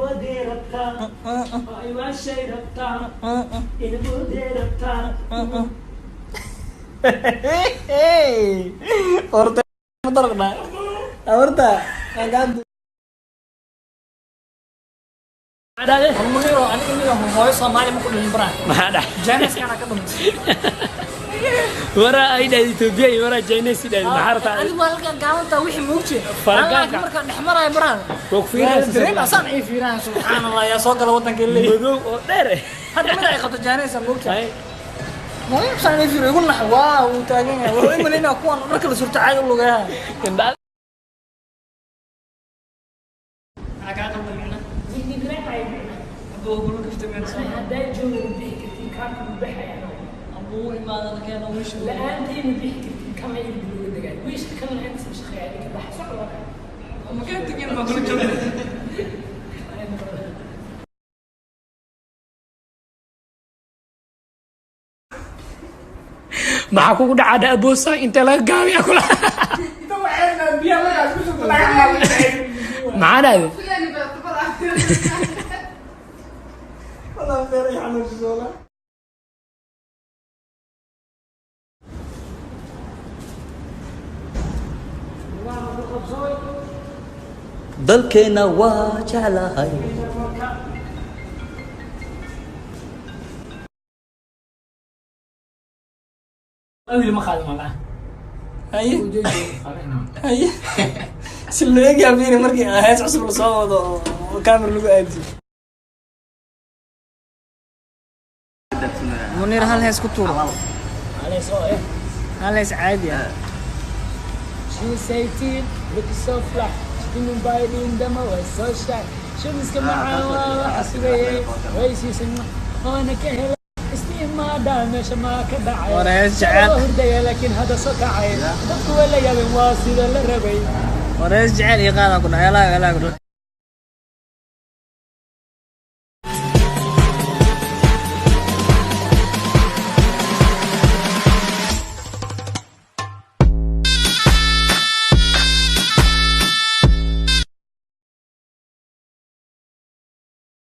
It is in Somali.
Boodee rabtaa oo ay waashay rabtaa, ina boodee rabtaa. Horta ma horta. Muniro, aniga miga hooyo Soomaali ma ku dhalin baraa. Maxaa dhac? Janiskana ka dhumisay. Waraa ay dhahay Ethiopia iyo waraa Chinese dhahay, maxaa rabtaa? Adigu waa halkan gaabantaa wixii moogtay. Faragaanka. Markaan dhex maraayo baraan. Waa ku fiirinaysa. Dareem asaan ay fiiraan, subxaan Allah, yaa soo gala wadanka leeyahay. Madow oo dheer eh. Hadda mid ay qabto Chinese moogtay. Maalin saan ay fiiro igu nax, waa uu taagan yahay. Wuxuu i malaynaa kuwan dharka la surto caadi u lugayaa. Indha. Maxaa kaa qaldan micna? Abuu gulu kafta meel soo. Hadday jooga ma bixi kartiin, kaarka ma baxaya. Abuu imaada keena wiish. La-aantii ma bixi kartiin, kama ilbi looga degaa wiishka kan la-aantiis ma shaqeeya, idinka baxa socda. Ma ka tagin ma kula joogna. Maxaa kugu dhacaa aboosa intee laga gaabiya kula? Maxaa dhahday? Wallah feer ay xanuunsiso. Dalkeena waa jeclahay. Awil ma qaadin walaa. Haye haye, si loo eegyaa fiiri markii hees cusub lasoo wado oo kaamera lagu aadiyo. Munir, hal hees ku tuuro, hal hees caadi ah. She's 18, looking so fly. She didn't buy it in the way so shy. Shumiska macaan waa waxa sugayay. Way siisay oona ka helay. Istiimaadha meesha maa ka dhacay. War hees jecel. Waa hurdaya laakiin hadda soo kacay. Dadku way la yaabeen, waa sida la rabay. War hees jecel iyo qaadaan ku dhahay, elaa elaa ku dhahay.